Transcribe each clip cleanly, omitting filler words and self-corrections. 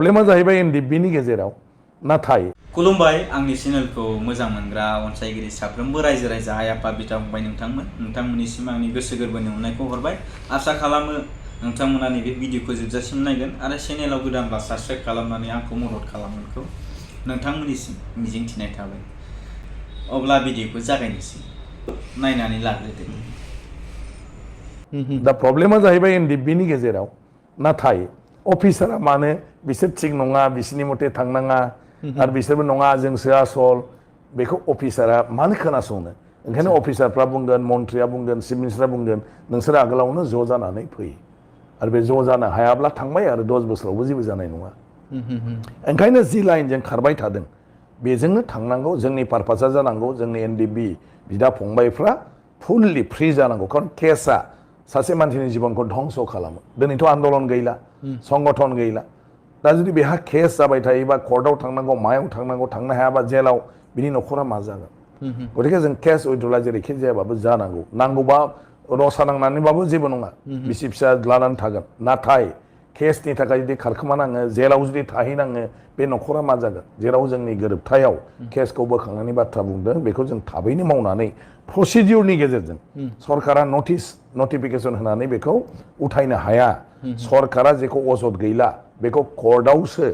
प्रब्लेमा जाहैबाय एनडिबिनि गेजेराव नाथाय खुलुमबाय आंनि चेनेलखौ मोजां मोनग्रा अनसायगिरि साफ्रोमबो रायजो राजा आइ आफा बिदा फंबाय नोंथांमोननिसिम आंनि गोसो गोरबोनि अननायखौ हरबाय आसा खालामो नोंथांमोना नैबे भिडिअखौ जोबजासिम नायगोन आरो चेनेलाव गोदानब्ला साबस्क्राइब खालामनानै आंखौ मदद खालामगोनखौ नोंथांमोननिसिम मिजिंथिनाय थाबाय। अब्ला भिडिअखौ जागायनोसै नायनानै लाग्रोदो। दा प्रब्लेमा जाहैबाय एनडिबिनि गेजेराव नाथाय अफिसारा माने बिसोर थिग नङा बिसोरनि मथे थांनाङा आरो बिसोरबो नङा जोंसो आसल बेखौ अफिसारा मानो खोनासंनो ओंखायनो अफिसारफ्रा बुंगोन मन्थ्रिया बुंगोन चिफ मिनिस्टारा बुंगोन नोंसोर आगोलावनो ज' जानानै फै आरो बे ज' जानो हायाब्ला थांबाय आरो 10 बोसोरावबो जेबो जानाय नङा। ओंखायनो जि लाइनजों खारबाय थादों बेजोंनो थांनांगौ जोंनि पारपासा जानांगौ जोंनि एनडिबि बिदा फंबायफ्रा फुललि फ्रि जानांगौ खारन केसआ सासे मानसिनि जिबनखौ धंस खालामो। दिनैथ' आन्दलन गैला संगठन गैला दा जुदि बेहा केस जाबाय थायोबा कर्टआव थांनांगौ मायाव थांनांगौ थांनो हायाबा जेलाव बिनि न'खरा मा जागोन। गतिके जों केस उइथड्रला जेरैखि जायाबाबो जानांगौ नांगौबा रसा नांनानैबाबो जेबो नङा बिसि फिसा लानानै थागोन नाथाय केसनि थाखाय जुदि खारखोमानाङो जेलाव जुदि थाहैनाङो बे न'खरा मा जागोन जेराव जोंनि गोरोबथायाव केसखौ बोखांनायनि बाथ्रा बुंदों बेखौ जों थाबैनो मावनानै प्रसिडिउरनि गेजेरजों सरकारा नटिफिकेसन होनानै बेखौ उथायनो हाया सरकारा जेखौ अजद गैला बेखौ कर्टआवसो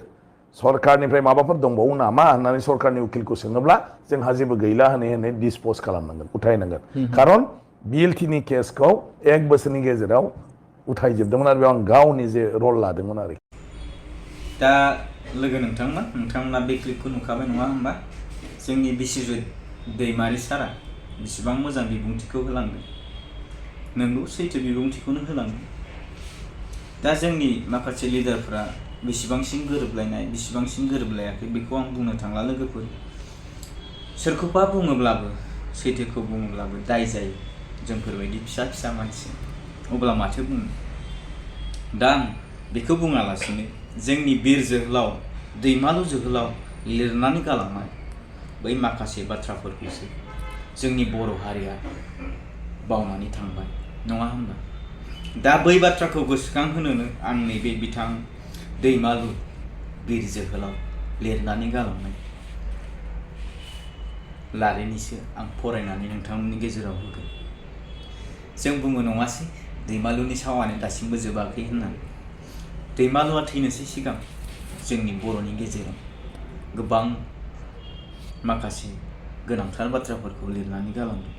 सरकारनिफ्राय माबाफोर दंबावो नामा होननानै सरकारनि उकिलखौ सोङोब्ला जोंहा जेबो गैला होनै डिसपज खालामनांगोन उथायनांगोन खारन बिएलटिनि केसखौ 1 बोसोरनि गेजेराव उथायजोबदोंमोन आरो बेयाव आं गावनि जे रल लादोंमोन आरो दा लोगो नोंथांमोना बे क्लिपखौ नुखाबाय नङा होमबा जोंनि बिशजित दैमारि सारा बेसेबां मोजां बिबुंथिखौ होलांदों नोंगौ सैथो बिबुंथिखौनो होलांदों। दा जोंनि माखासे लिडारफोरा बेसेबांसिम गोरोबलायनाय बेसेबांसिम गोरोबलायाखै बेखौ आं बुंनो थांला लोगोफोर सोरखौबा बुङोब्लाबो सैथोखौ बुङोब्लाबो दाय जायो जोंफोरबायदि फिसा फिसा मानसि अब्ला माथो बुंनो दा आं बेखौ बुङालासिनो जोंनि बिर जोहोलाव दैमालु जोहोलाव लिरनानै गालांनाय बै माखासे बाथ्राफोरखौसो जोंनि बर' हारिया बावनानै थांबाय नङा होनबा दा बै बाथ्राखौ गोसोखांहोनोनो आं नैबे बिथां दैमालु बिर जोहोलाव लिरनानै गालांनाय लारिनिसो आं फरायनानै नोंथांमोननि गेजेराव होगोन। जों बुङो नङासै दैमालुनि सावानो दासिमबो जोबाखै होननानै दैमालुआ थैनोसै सिगां जोंनि बर'नि गेजेराव गोबां माखासे गोनांथार बाथ्राफोरखौ लिरनानै गालांदों।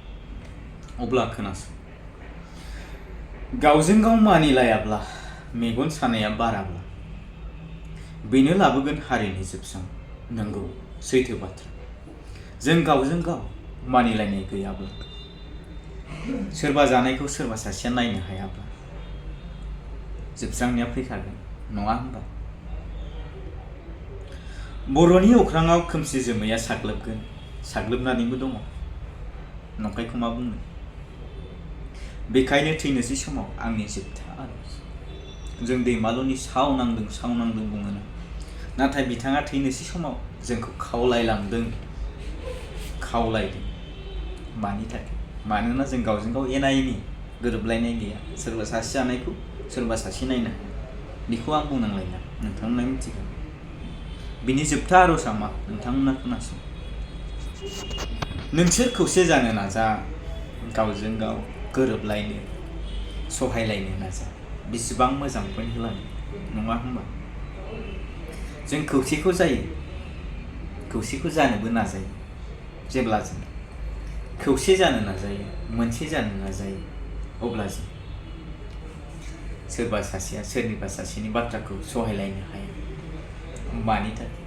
अब्ला खोनासं गावजों गाव मानिलायाब्ला मेगन सानाया बाराब्ला बेनो लाबोगोन हारिनि जोबस्रां नंगौ सैथो बाथ्रा जों गावजों गाव मानिलायनाय गैयाब्ला सोरबा जानायखौ सोरबा सासेया नायनो हायाब्ला जोबस्रांनाया फैखागोन नङा होनबा बर'नि अख्राङाव खोमसि जोमैया साग्लोबनानैबो दङ नंखायखौ मा बुंनो बेखायनो थैनोसै समाव आंनि जोबथा आरज जों दैमालुनि साव नांदों बुङोना नाथाय बिथाङा थैनोसै समाव जोंखौ खावलायदों मानि थाखाय मानोना जों गावजों गाव एना एनि गोरोबलायनाय गैया सोरबा सासे जानायखौ सोरबा सासे नायनो हाया बेखौ आं बुंनांलायला नोंथांमोना मिथिगौ बिनि जोबथा आरजआ मा नोंथांमोना खोनासं नोंसोर खौसे जानो नाजा गावजों गाव गोरोबलायनो सहायलायनो नाजा बेसेबां मोजां पइन्ट होलाङो नङा होनबा जों खौसेखौ जानोबो नाजायो जेब्ला जों खौसे जानो नाजायो मोनसे जानो नाजायो अब्ला जों सोरबा सासेया सोरनिबा सासेनि बाथ्राखौ सहायलायनो हाया मानि थाखाय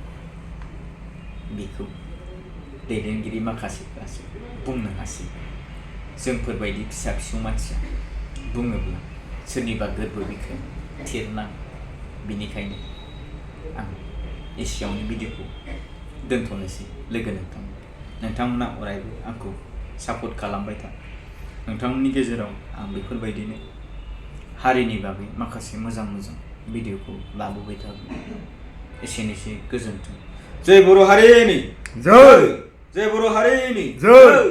बेखौ दैदेनगिरि माखासेफ्रासो बुंनो हासै जोंफोरबायदि फिसा फिसौ मानसिया बुङोब्ला सोरनिबा गोरबो बिखायाव थिरनाङो बिनिखायनो आं एसेयावनो भिडिअखौ दोनथ'नोसै लोगो नोंथांमोना अरायबो आंखौ सापर्ट खालामबाय था नोंथांमोननि गेजेराव आं बेफोरबायदिनो हारिनि बागै माखासे मोजां भिडिअखौ लाबोबाय थागोन एसेनोसै गोजोन्थों जय बर' हारिनि जय बर' हारिनि जय।